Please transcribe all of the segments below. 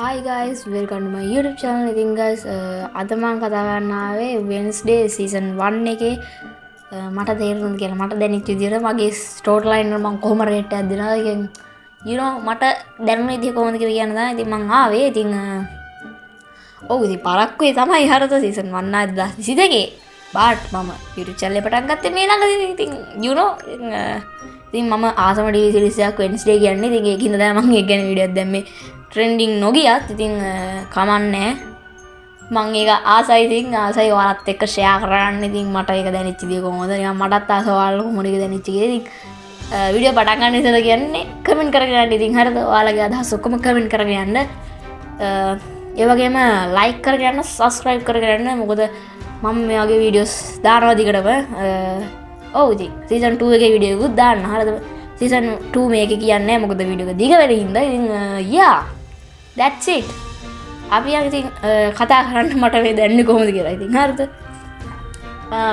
Hi guys, welcome to my YouTube channel. ඉතින් guys, අද මම කතා කරන්න ආවේ Wednesday season 1 එකේ මට තේරුණාද කියලා, මට දැනෙච්ච විදියට මගේ ස්ටෝරි ලයින් වල මම කොහොම රේට් එකක් දෙනවද කියන්නේ, මට දැනුණ විදිය කොහොමද කියලා කියන්න තමයි ඉතින් මං ආවේ. ඉතින් ඔව්, ඉතින් පරක්කුවේ තමයි හරිද සීසන් 1 ආයේ 2022. බට් මම YouTube channel එක පටන් ගත්තේ මේ ළඟදී. ඉතින් ඉතින් මම ආසම TV series එකක් Wednesday කියන්නේ. ඉතින් ඒකින්ද තමයි මං ඒක ගැන වීඩියෝ එකක් දැම්මේ. ට්‍රෙන්ඩින් නොගියත් ඉතින් කමන්නේ මං ඒක ආසයි. ඉතින් ආසයි ඔයාලත් එක්ක ෂෙයා කරන්න. ඉතින් මට ඒක දැනෙච්ච විදිය කොහොමද, නිකන් මටත් ආස ඔයාලට කොහොමද ඒක දැනෙච්ච කියලා. ඉතින් වීඩියෝ පටන් ගන්න ඉස්සෙල්ලා කියන්නේ කමෙන්ට් කරගෙන යන්න. ඉතින් හරිද, ඔයාලගේ අදහස් ඔක්කොම කමෙන්ට් කරගෙන යන්න. ඒ වගේම ලයික් කරගෙන යන්න, සබ්ස්ක්‍රයිබ් කරගෙන යන්න. මොකද මම මේ වගේ වීඩියෝස් දානවා දිගටම. ඔව්, ඉතින් සීසන් 2 එකේ වීඩියෝ එකකුත් දාන්න. හරිද, සීසන් 2 මේකේ කියන්නේ නැහැ, මොකද වීඩියෝ එක දිග වෙන හින්දා. ඉතින් yeah, that's it. අපි යන් ඉතින් කතා කරන්න මට මේ දැනෙන්නේ කොහොමද කියලා. ඉතින් හරිද,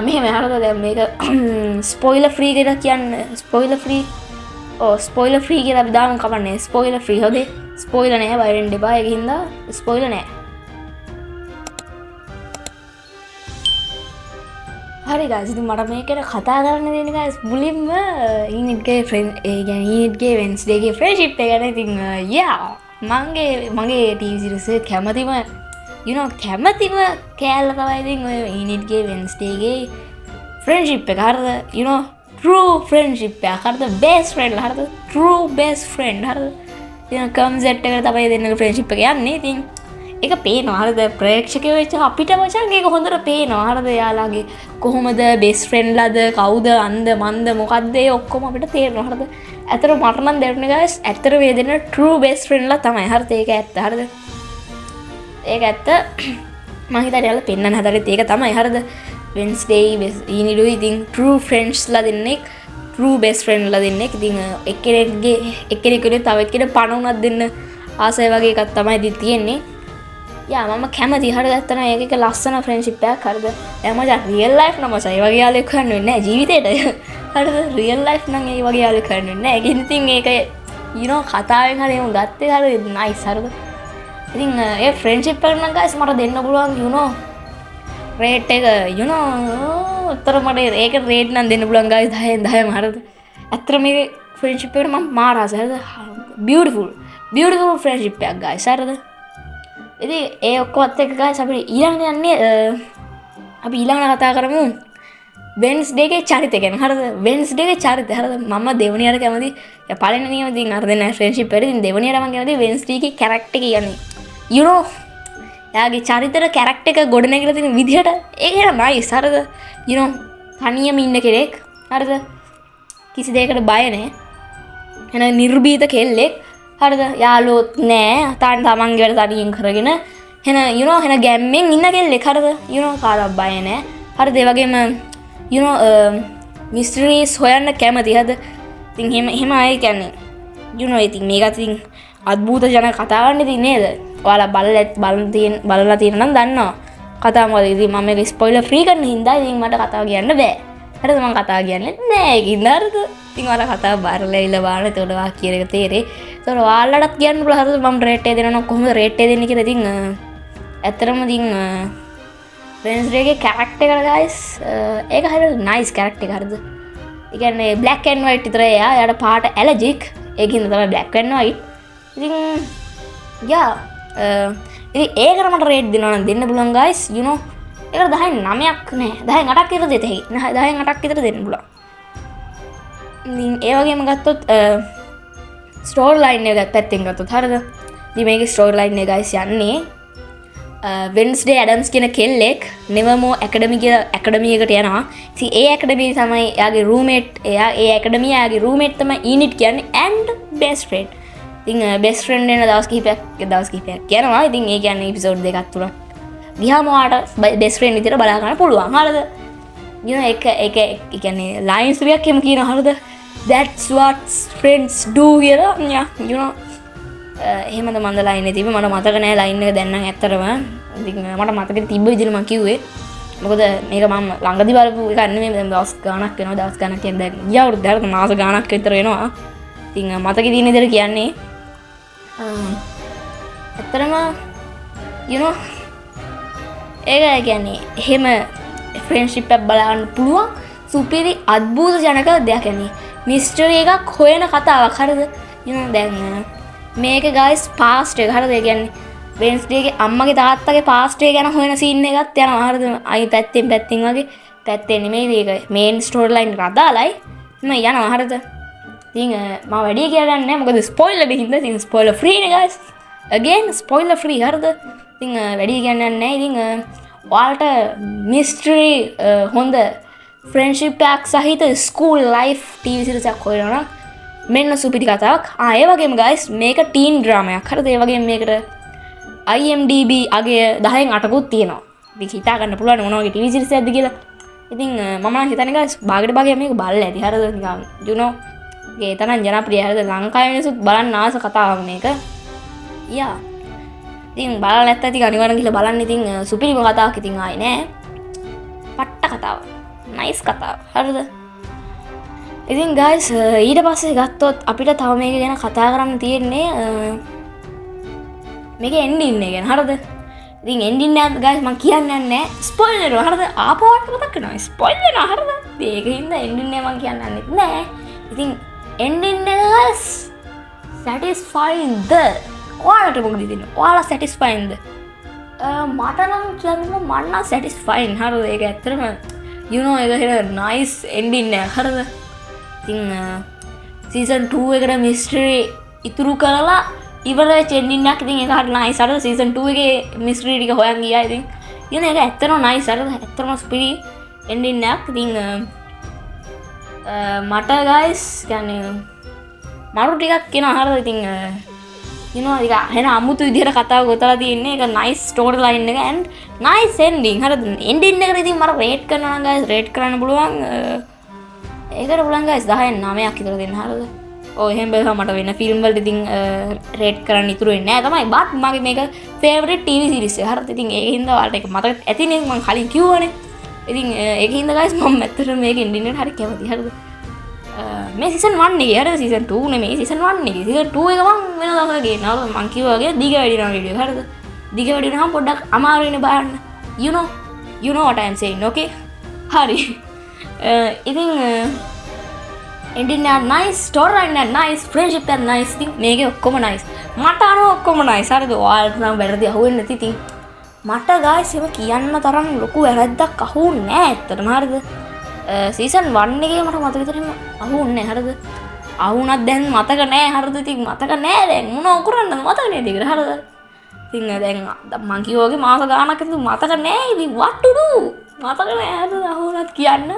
මෙහෙම හරිද, දැන් මේක ස්පොයිලර් ෆ්‍රී කියලා කියන්නේ, ස්පොයිලර් ෆ්‍රී, ඔව් ස්පොයිලර් ෆ්‍රී කියලා අපි දාමු, කමන්නේ. ස්පොයිලර් ෆ්‍රී, හොඳේ, ස්පොයිලර් නෑ, බය වෙන්න එපා. ඒක හින්දා ස්පොයිලර් නෑ. හරි guys, ඉතින් මට මේක ගැන කතා කරන්න දෙන්න guys. මුලින්ම ඊනිට්ගේ ෆ්‍රෙන්ඩ්, ඒ කියන්නේ ඊනිට්ගේ වෙන්ස්ඩේ ගේ ෆ්‍රෙන්ඩ්ෂිප් එක ගැන. ඉතින් yeah, මගේ TV series එක කැමතිම කෑල්ල තමයි ඉතින් ඔය ඊනිට්ගේ වෙන්ස්ඩේ ගේ ෆ්‍රෙන්ඩ්ෂිප් එක. හරිද, true friendship එක. හරිද, බෙස්ට් ෆ්‍රෙන්ඩ්. හරිද, true best friend. හරිද, ඉතින් කන්සෙප්ට් එකට තමයි දෙන්නගේ ෆ්‍රෙන්ඩ්ෂිප් එක යන්නේ. ඉතින් ඒක පේනවා. හරිද, ප්‍රේක්ෂකයෝ වෙච්ච අපිට මචං ඒක හොඳට පේනවා. හරිද, එයාලගේ කොහොමද බෙස්ට් ෆ්‍රෙන්ඩ්ලාද, කවුද, අන්ද මන්ද මොකද්ද ඒ ඔක්කොම අපිට තේරෙනවා. හරිද, ඇත්තටම මට නම් දැනුනේ guys, ඇත්තටම මේ දෙන්න true best ෆ්‍රෙන්ඩ්ලා තමයි. හරිද, ඒක ඇත්ත. හරිද, ඒක ඇත්ත. මං හිතන්නේ එයාලා පෙන්වන්න හදලෙත් ඒක තමයි. හරිද, වෙන්ස්ඩේ ඊනිඩුයි ඉතින් true friendsලා දෙන්නෙක්, true best friendලා දෙන්නෙක්. ඉතින් එක්කෙනෙක් වෙනුවෙන් තව එක්කෙනෙක් පණ වුණත් දෙන්න ආසයි වගේ එකක් තමයි ඉතින් තියෙන්නේ. මම කැමති. හරිද, ඇත්තටම ඒක එක ලස්සන ෆ්‍රෙන්ඩ්ෂිප් එකක්. හරිද, දැන් මචං රියල් ලයිෆ් නම් මචං ඒ වගේ යාළුවෙක් හොයන්න වෙන්නේ නැහැ ජීවිතේට. හරිද, රියල් ලයිෆ් නම් ඒ වගේ යාළුවෙක් හොයන්න වෙන්නේ නැහැ. ඒකෙන් ඉතින් ඒක කතාවෙන් හරි එහෙම ගත්තේ හරි නයිස්. හරිද, ඉතින් ඒ ෆ්‍රෙන්ඩ්ෂිප් එක නම් guys මට දෙන්න පුළුවන් රේට් එක, උත්තර මට ඒක රේට් නම් දෙන්න පුළුවන් guys 10න් 10ම. හරිද, ඇත්තටම මේ ෆ්‍රෙන්ඩ්ෂිප් එකට මම මාර ආසයි. හරිද, බියුටිෆුල් ෆ්‍රෙන්ඩ්ෂිප් එකක් guys. හරිද, ඉතින් ඒ ඔක්කොමත් එක්ක guys අපි ඊළඟට යන්නේ, අපි ඊළඟට කතා කරමු වෙන්ස්ඩේ ගේ චරිතය ගැන. හරිද, වෙන්ස්ඩේ ගේ චරිතය. හරිද, මම දෙවනියට කැමති, පළවෙනි නියම ඉතින් අර දෙන්න ෆ්‍රෙන්ඩ්ෂිප් එකට. ඉතින් දෙවනියට මම කැමති වෙන්ස්ඩේ ගේ කැරක්ටර් එක කියන්නේ, එයාගේ චරිතෙට කැරක්ටර් එක ගොඩනැගිලා තියෙන විදිහට ඒක හරිය නයිස්. හරිද, තනියම ඉන්න කෙනෙක්. හරිද, කිසි දෙයකට බය නෑ, එන නිර්භීත කෙල්ලෙක්. හරිද, යාළුවොත් නෑ, තමන්ගේ වැඩ තනියෙන් කරගෙන හෙන ගැම්මෙන් ඉන්න කෙල්ලෙක්. හරිද, කාටවත් බය නෑ. හරිද, ඒ වගේම මිස්ටරීස් හොයන්න කැමති. හරිද, ඉතින් එහෙම අය කියන්නේ, ඉතින් මේක ඉතින් අద్భుත ජනක කතාවක් නේ ඉතින් නේද? ඔයාලා බලලා තියෙන නම් දන්නවා කතාව මොකද. ඉතින් මම මේක ස්පොයිලර් ෆ්‍රී කරන හින්දා ඉතින් මට කතාව කියන්න බෑ. හරිද, මං කතාව කියන්නේ නෑ ඒක හින්දා. හරිද, ඉතින් ඔයාලා කතාව බලලා ඇවිල්ලා බලන්න. එතකොට ඔයා කියන එක තේරෙයි. එතකොට ඔයාලටත් කියන්න පුළුවන්. හරිද, මම රේට් එක දෙනවා නම් කොහොමද රේට් එක දෙන්නේ කියලා. ඉතින් ඇත්තටම ඉතින් වෙන්ස්ඩේ ගේ කැරක්ටර් එකට guys, ඒක හරියට නයිස් කැරක්ටර් එක. හරිද, ඒ කියන්නේ බ්ලැක් ඇන්ඩ් වයිට් විතරයි එයා. එයාට පාට ඇලර්ජික්, ඒකින්ද තමයි බ්ලැක් ඇන්ඩ් වයිට්. ඉතින් ඉතින් ඒකට මට රේට් දෙනවා නම් දෙන්න පුළුවන් guys, ඒකට 10න් 9ක් නෑ, 10න් 8ක් විතර දෙත හැකි. නෑ, 10න් 8ක් විතර දෙන්න පුළුවන්. ඉතින් ඒ වගේම ගත්තොත් ස්ටෝරි ලයින් එක පැත්තෙන් ගත්තොත්, හරිද, ඉතින් මේකේ ස්ටෝරි ලයින් එක guys යන්නේ, වෙන්ස්ඩේ ඇඩම්ස් කියන කෙල්ලෙක් නෙවර්මෝර් ඇකඩමි කියලා ඇකඩමි එකට යනවා. ඉතින් ඒ ඇකඩමි තමයි එයාගේ රූම්මේට්, එයා ඒ ඇකඩමි එයාගේ රූම්මේට් තමයි ඊනිට් කියන්නේ and best friend. ඉතින් බෙස්ට් ෆ්‍රෙන්ඩ් වෙන දවස් කිහිපයක් යනවා. ඉතින් ඒ කියන්නේ එපිසෝඩ් දෙකක් තුනක් ගියාම ඔයාට බෙස්ට් ෆ්‍රෙන්ඩ් විදියට බලා ගන්න පුළුවන්. හරිද, එක, ඒ කියන්නේ ලයින්ස් ටිකක් එහෙම කියනවා. හරිද, that's what friends do කියලා. එහෙමද මන්ද ලයින් එක තිබ්බේ, මට මතක නෑ ලයින් එක දැන් නම් ඇත්තටම. ඉතින් මට මතකෙ තිබ්බ විදිහට මං කිව්වේ. මොකද මේක මම ළඟදි බලපු එකක් නෙමෙයි, දැන් දවස් ගාණක් වෙනවා. දවස් ගාණක් කියන්නේ දැන් ගිය අවුරුද්ද හරිද, මාස ගාණක් විතර වෙනවා. ඉතින් මතකෙ තියෙන විදිහට කියන්නේ, ඇත්තටම you know ඒක කියන්නේ එහෙම ෆ්‍රෙන්ඩ්ෂිප් එකක් බලන්න පුළුවන් සුපිරි අద్භූත ජනක දෙයක්. කියන්නේ මිස්ටරි එකක් හොයන කතාවක්, හරිද? You know දැන් මේක ගයිස් පාස්ට් එක, හරිද? ඒ කියන්නේ වෙන්ස්ඩේගේ අම්මගේ තාත්තගේ පාස්ට් එක ගැන හොයන සීන් එකක් යනවා, හරිද? අයි පැත්තෙන් පැත්තෙන් වගේ, පැත්තෙන් නෙමෙයි, ඒක මේන් ස්ටෝරි ලයින් එකට අදාළයි. මම යනවා, හරිද? ඉතින් මම වැඩි කියලා යන්නේ නැහැ, මොකද ස්පොයිලර් හින්දා. ඉතින් ස්පොයිලර් ෆ්‍රී නේ ගයිස්, again spoiler free, හරිද? ඉතින් වැඩි කියන්න යන්නේ නැහැ. ඉතින් ඔයාලට මිස්ටරි හොඳ ෆ්‍රෙන්ඩ්ෂිප් එකක් සහිත ස්කූල් ලයිෆ් ටීවී සීරීස් එකක් හොයනවා නම් මෙන්න සුපිරි කතාවක්. ඒ වගේම ගයිස් මේක ටීන් ඩ්‍රාමයක්, හරිද? ඒ වගේම මේකට IMDb අගය 10න් 8කුත් තියෙනවා. ඉතින් හිතා ගන්න පුළුවන් මොන වගේ ටීවී සීරීස් එකක්ද කියලා. ඉතින් මම නම් හිතන්නේ ගයිස් භාගයට භාගයක් මේක බලලා ඇති, හරිද? නිකන් you know ඒ තරම් ජනප්‍රිය, හරිද? ලංකාවේ මිනිස්සුත් බලන්න ආස කතාවක් මේක. යා, ඉතින් බලලා නැත්නම් ඉතින් අනිවාර්යෙන් ගිහලා බලන්න. ඉතින් සුපිරිම කතාවක්. ඉතින් ආයේ නෑ, පට්ට කතාවක්, නයිස් කතාව, හරිද? ඉතින් ගයිස් ඊට පස්සේ ගත්තොත් අපිට තව මේක ගැන කතා කරන්න තියෙන්නේ මේක එන්ඩින් එක ගැන, හරිද? ඉතින් එන්ඩින් එක ගයිස් මං කියන්න යන්නේ නෑ, ස්පොයිලර් වෙනවා, හරිද? ආපහු මතක් වෙනවා, ස්පොයිලර් වෙනවා, හරිද? ඉතින් ඒක හින්දා එන්ඩින් එක මං කියන්න යන්නෙත් නෑ. ඉතින් එන්ඩින් එක ගයිස් සැටිස්ෆයින්ද? ඔයාලට මොකද හිතෙන්නේ? ඔයාලා සැටිස්ෆයින්ද? මට නම් කියන්න මං නම් සැටිස්ෆයින්, හරිද? ඒක ඇත්තටම you know ඒක හිර නයිස් එන්ඩින් එකක්, හරිද? ඉතින් සීසන් 2 එකට මිස්ටරි ඉතුරු කරලා ඉවර වෙච්ච එන්ඩින් එකක්. ඉතින් ඒක හරි නයිස්, හරිද? සීසන් 2 එකේ මිස්ටරි ටික හොයන් ගියා. ඉතින් you know ඒක ඇත්තටම නයිස්, හරිද? ඇත්තටම සුපිරි එන්ඩින් එකක්. ඉතින් මට ගයිස් කියන්නේ මරු ටිකක් එනවා, හරිද? ඉතින් you know ඒක එහෙන අමුතු විදිහට කතාව ගොතලා තියෙන්නේ. ඒක නයිස් ස්ටෝරි ලයින් එක and nice ending, හරිද? එන්ඩින් එකට ඉතින් මට රේට් කරනවා නම් ගයිස් රේට් කරන්න පුළුවන්, ඒකට පුළුවන් ගයිස් 10න් 9ක් විතර දෙන්න, හරිද? ඔව්, එහෙම බැලුවම මට වෙන ෆිල්ම් වලට ඉතින් රේට් කරන්න ඉතුරු වෙන්නේ නෑ තමයි. බට් මගේ මේක ෆේවරිට් ටීවී සීරීස් එක, හරිද? ඉතින් ඒක හින්දා ඔයාලට ඒක මතක ඇතිනේ, මං කලින් කිව්වනේ. ඉතින් ඒක හින්දා ගයිස් මම ඇත්තටම මේක එන්ඩින් එකට හරි කැමතියි, හරිද? මේ සීසන් 1 එකේ, හරිද? සීසන් 2 නෙමෙයි, සීසන් 1 එකේ. සීසන් 2 එක මං වෙන දවසක ගේනවා. මං කිව්වා වගේ දිග වැඩි වෙනවා වීඩියෝ එක, හරිද? දිග වැඩි වෙනහම පොඩ්ඩක් අමාරු වෙන්නේ බලන්න. You know you know what I am saying, okay? හරි. ඉතින් එන්ඩින් එක නයිස්, ස්ටෝරි ලයින් එක නයිස්, ෆ්‍රෙන්ඩ්ෂිප් එක නයිස්. ඉතින් මේකේ ඔක්කොම නයිස්. මට අනුව ඔක්කොම නයිස්, හරිද? ඔයාලට නම් වැරදි අහුවෙන්නේ නැති. ඉතින් මට ගායිස් එහෙම කියන්න තරම් ලොකු වැරද්දක් අහුවුන්නේ නෑ ඇත්තටම, හරිද? සීසන් 1 එකේ මට මතක විතර එහෙම අහුවුන්නේ නෑ, හරිද? අහුණත් දැන් මතක නෑ, හරිද? ඉතින් මතක නෑ, දැන් මොනව කරන්නද මතක නෑ ඒකට, හරිද? ඉතින් දැන් මං කිව්වා වගේ මාස ගාණක් ඉතින් මතක නෑ. ඉතින් what to do, මතක නෑ, හරිද? අහුණත් කියන්න.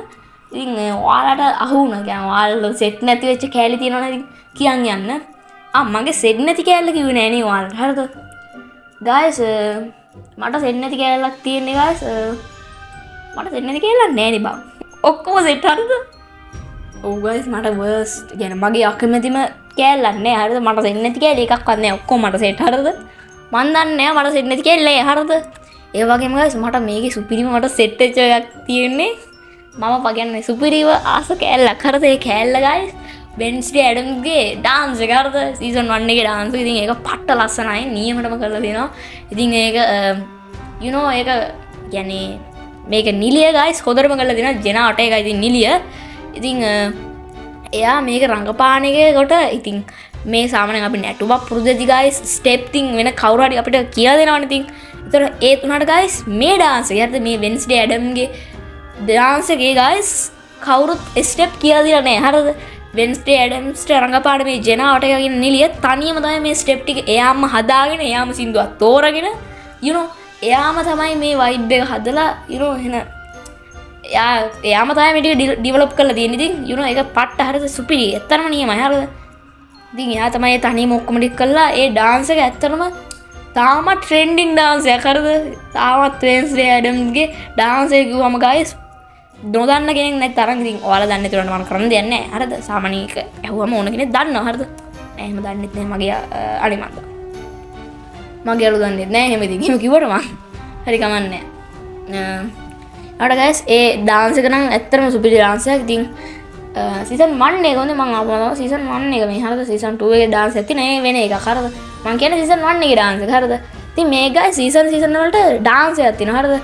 ඉතින් ඔයාලට අහුණා කියන්නේ ඔයාලට සෙට් නැති වෙච්ච කෑලි තියෙනවනේ, ඉතින් කියන් යන්න. මගේ සෙට් නැති කෑල්ල කිව්වේ නෑ නේ ඔයාලට, හරිද? ගායිස් මට සෙට් නැති කෑල්ලක් තියෙන්නේ ගායිස්. මට සෙට් නැති කෑල්ලක් නෑ නේ බං, ඔක්කොම සෙට්, හරිද? ඔව් ගායිස්, මට වර්ස්ට් කියන්නේ මගේ අකමැතිම කෑල්ලක් නෑ, හරිද? මට සෙට් නැති කෑල්ල එකක්වත් නෑ, ඔක්කොම මට සෙට්, හරිද? මන් දන්නේ නෑ මට සෙට් නැති කෑල්ල නෑ, හරිද? ඒ වගේම ගායිස් මට මේකේ සුපිරිම මට සෙට් වෙච්ච එකක් තියෙන්නේ, මම පගන්නේ සුපිරිව ආස කෑල්ලක්, හරිද? ඒ කෑල්ල ගායිස් වෙන්ස්ඩේ ඇඩම්ස්ගේ ඩාන්ස් එක, හරිද? සීසන් 1 එකේ ඩාන්ස් එක. ඉතින් ඒක පට්ට ලස්සනයි, නියමටම කරලා තියෙනවා. ඉතින් ඒක you know ඒක කියන්නේ මේක නිලිය ගායිස් හොඳටම කරලා තියෙනවා. ජෙනා ඔටේගා ඉතින් නිලිය. ඉතින් එයා මේක රංගපාන එකේ කොට ඉතින් මේ සාමාන්‍යයෙන් අපි නැටුමක් පුරුදු වෙද්දි ගායිස් ස්ටෙප් තින් වෙන කවුරු හරි අපිට කියලා දෙනවනේ. ඉතින් ඒතර ඒ තුනට ගායිස් මේ ඩාන්ස් එක, හරිද? මේ වෙන්ස්ඩේ ඇඩම්ගේ ඩාන්ස් එකේ ගායිස් කවුරුත් ස්ටෙප් කියලා දීලා නෑ, හරිද? වෙන්ස්ඩේ ඇඩම්ස්ට රංගපාන මේ ජෙනා ඔටේගා කියන නිලිය තනියම තමයි මේ ස්ටෙප් ටික එයාම හදාගෙන, එයාම සින්දුවක් තෝරගෙන, you know එයාම තමයි මේ වයිබ් එක හදලා, you know එහෙන එයාම තමයි මේ ටික ඩිවෙලොප් කරලා තියෙන්නේ. ඉතින් you know ඒක පට්ට, හරිද? සුපිරි, ඇත්තටම නියමයි, හරිද? ඉතින් එයා තමයි තනියම ඔක්කොම ටික කරලා ඒ ඩාන්ස් එක ඇත්තටම තාමත් ට්‍රෙන්ඩින් ඩාන්ස් එකක්, හරිද? තාමත් වෙන්ස්ඩේ ඇඩම්ස්ගේ ඩාන්ස් එක කිව්වම ගායිස් නොදන්න කෙනෙක් නැති තරම්. ඉතින් ඔයාලා දන්නේ නැති වුණාට මම කරන්න දෙයක් නැහැ, හරිද? සාමාන්‍ය එක ඇහුවම ඕන කෙනෙක් දන්නවා, හරිද? නෑ එහෙම දන්නෙත් නෑ මගේ අනේ මන්ද මගේ යාළුවෝ දන්නෙත් නෑ එහෙම. ඉතින් එහෙම කිව්වට මං හරි කමන්නේ නෑ. අර ගයිස් ඒ ඩාන්ස් එක නම් ඇත්තටම සුපිරි ඩාන්ස් එකක්. ඉතින් සීසන් 1 එක හොඳේ මං ආපුවා තමයි සීසන් 1 එක මේ, හරිද? සීසන් 2 එකේ ඩාන්ස් ඇති නෑ, වෙන එකක්, හරිද? මං කියන්නේ සීසන් 1 එකේ ඩාන්ස් එක. හරිද? ඉතින් මේ ගයිස් සීසන් වලට ඩාන්ස් එකක් තියෙනවා. හරිද?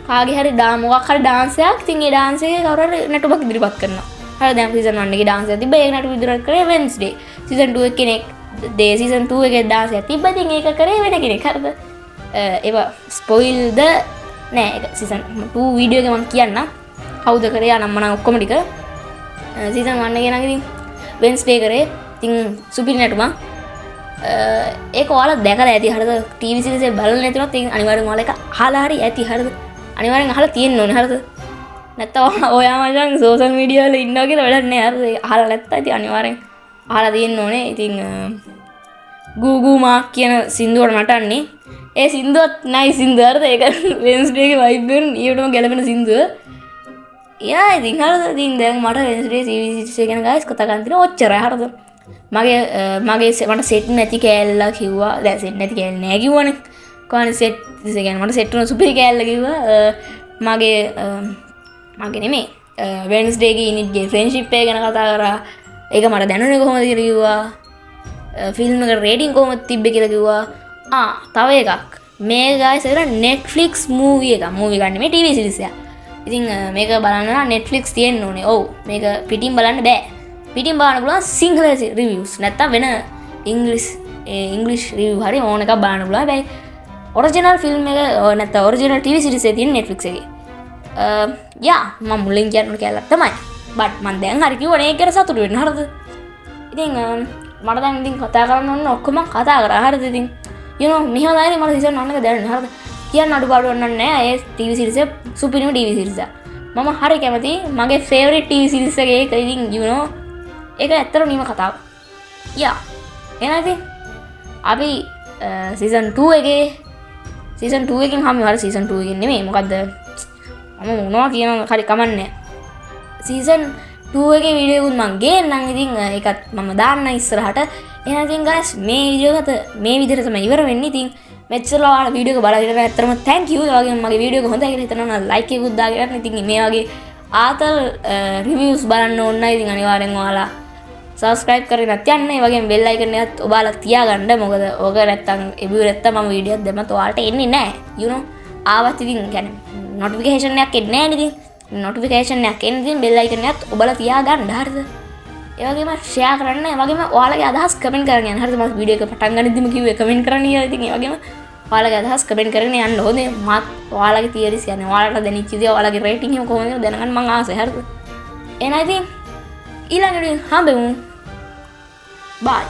කාගේ හරි මොකක් හරි ඩාන්ස් එකක්. ඉතින් ඒ ඩාන්ස් එකේ කවුරු හරි නටුවක් ඉදිරිපත් කරනවා. හරි, දැන් සීසන් 1 එකේ ඩාන්ස් එකක් තිබ්බා. ඒක නටුව ඉදිරිපත් කරේ වෙන්ස්ඩේ. සීසන් 2 එකේ කෙනෙක් දේ සීසන් 2 එකේ ඩාන්ස් එකක් තිබ්බා. ඉතින් ඒක කරේ වෙන කෙනෙක්. හරිද? ඒවා ස්පොයිල්ද නෑ, ඒක සීසන් 2 වීඩියෝ එකේ මං කියන්නම් කවුද කරේ අනම්මනම් ඔක්කොම ටික. සීසන් 1 එකේ නම් ඉතින් වෙන්ස්ඩේ කරේ. ඉතින් සුපිරි නටුමක්. ඒක ඔයාලා දැකලා ඇති. හරිද? ටීවී සීරීස් එක බලලා නැති වුණත් ඉතින් අනිවාර්යෙන් ඔයාලා ඒක අහලා හරි ඇති. හරිද? අනිවාර්යෙන් අහලා තියෙන්න ඕනේ. හරිද? නැත්තම් ඔයා මචං සෝෂල් මීඩියා වල ඉන්නවා කියලා වැඩක් නෑ. හරිද? ඒක අහලා නැත්තම් ඉතින් අනිවාර්යෙන් අහලා තියෙන්න ඕනේ. ඉතින් ගූ ගූ මාක් කියන සින්දුවට නටන්නේ. ඒ සින්දුවත් නයිස් සින්දුව. හරිද? ඒක වෙන්ස්ඩේ ගේ වයිබ් එකෙන් ඊටම ගැලපෙන සින්දුව. යා ඉතින් හරිද? ඉතින් දැන් මට වෙන්ස්ඩේ ටීවී සීරීස් එක ගැන ගයිස් කතා කරන්න තියෙන ඔච්චරයි. හරිද? මගේ මට සෙට් නැති කෑල්ල කිව්වා. දැන් සෙට් නැති කෑල්ල නෑ කිව්වනේ. කොහොමද සෙට් ඒ කියන්නේ මට සෙට් වුණ සුපිරි කෑල්ල කිව්වා. මගේ නෙමෙයි. වෙන්ස්ඩේ ගේ ඉනිට් ගේ ෆ්‍රෙන්ඩ්ෂිප් එක ගැන කතා කරා. ඒක මට දැනුනේ කොහොමද කියලා කිව්වා. ෆිල්ම් එකට රේටින් කොහොමද තිබ්බේ කියලා කිව්වා. තව එකක්. මේ ගයිස් ඒක Netflix movie එකක්. මූවි එකක් නෙමෙයි ටීවී සීරීස් එකක්. ඉතින් මේක බලන්න නම් Netflix තියෙන්න ඕනේ. ඔව් මේක පිටින් බලන්න බෑ. පිටින් බලන්න පුළුවන් සිංහල රිවිව්ස් නැත්තම් වෙන ඉංග්‍රීසි රිවිව් හරි ඕන එකක් බලන්න පුළුවන්. හැබැයි ඔරිජිනල් ෆිල්ම් එක, ඔය නැත්තම් ඔරිජිනල් ටීවී සීරීස් එක තියෙන Netflix එකේ. යා මම මුලින් කියන්න ඕන කෑල්ලක් තමයි. බට් මං දැන් හරි කිව්වනේ ඒක ගැන සතුටු වෙන්න. හරිද? ඉතින් මට දැන් ඉතින් කතා කරන්න ඕන ඔක්කොම කතා කරා. හරිද? ඉතින් මෙහෙම තමයි ඉතින් මට සීසන් 1 එක දැනෙන්නේ. හරිද? කියන්න අඩුපාඩුවක් නම් නෑ. ඒ ටීවී සීරීස් එක සුපිරිම ටීවී සීරීස් එක. මම හරි කැමති. මගේ ෆේවරිට් ටීවී සීරීස් එක ඒක. ඉතින් ඒක ඇත්තටම නිම කතාවක්. යා එහෙනම් ඉතින් අපි සීසන් 2 එකේ සීසන් 2 එකෙන් හමු. හරි සීසන් 2 එකෙන් නෙමෙයි. මොකද්ද මම මොනවා කියනවද? හරි කමන්නේ. සීසන් 2 එකේ වීඩියෝ එකකුත් මං ගේන්නම්. ඉතින් ඒකත් මම දාන්නම් ඉස්සරහට. එහෙනම් ඉතින් ගයිස් මේ වීඩියෝ එකත් මේ විදිහට තමයි ඉවර වෙන්නේ. ඉතින් මෙච්චර ඔයාලා වීඩියෝ එක බලගෙන ඉන්න ඇත්තටම thank you. ඒ වගේම මගේ වීඩියෝ එක හොඳයි කියලා හිතනවා නම් ලයික් එකකුත් දාගෙන යන්න. ඉතින් මේ වගේ ආතල් රිවිව්ස් බලන්න ඕන නම් ඉතින් අනිවාර්යෙන් ඔයාලා සබ්ස්ක්‍රයිබ් කරගෙනත් යන්න. ඒ වගේම බෙල් අයිකන් එකත් ඔයාලා තියාගන්න. මොකද ඕක නැත්තම් එබියු නැත්තම් මම වීඩියෝ එකක් දැම්මත් ඔයාලට එන්නේ නෑ. ආවත් ඉතින් නොටිෆිකේෂන් එකක් එන්නේ නෑනේ. ඉතින් නොටිෆිකේෂන් එකක් එන්නේ ඉතින් බෙල් අයිකන් එකත් ඔබලා තියාගන්න. හරිද? ඒ වගේම ෂෙයා කරන්න. ඒ වගේම ඔයාලගේ අදහස් කමෙන්ට් කරගෙන යන්න. හරිද? මම වීඩියෝ එක පටන් ගනිද්දිම කිව්වේ කමෙන්ට් කරන්න කියලා. ඉතින් ඒ වගේම ඔයාලගේ අදහස් කමෙන්ට් කරගෙන යන්න ඕනේ. මත් ඔයාලගේ තියරිස් කියන්නේ ඔයාලට දැනෙච්ච දේ ඔයාලගේ රේටින් එහෙම කොහොමද කියලා දැනගන්න මං ආසයි. හරිද? එහෙනම් ඉතින් ඊළඟ වීඩියෝ හම්බෙමු. බයි.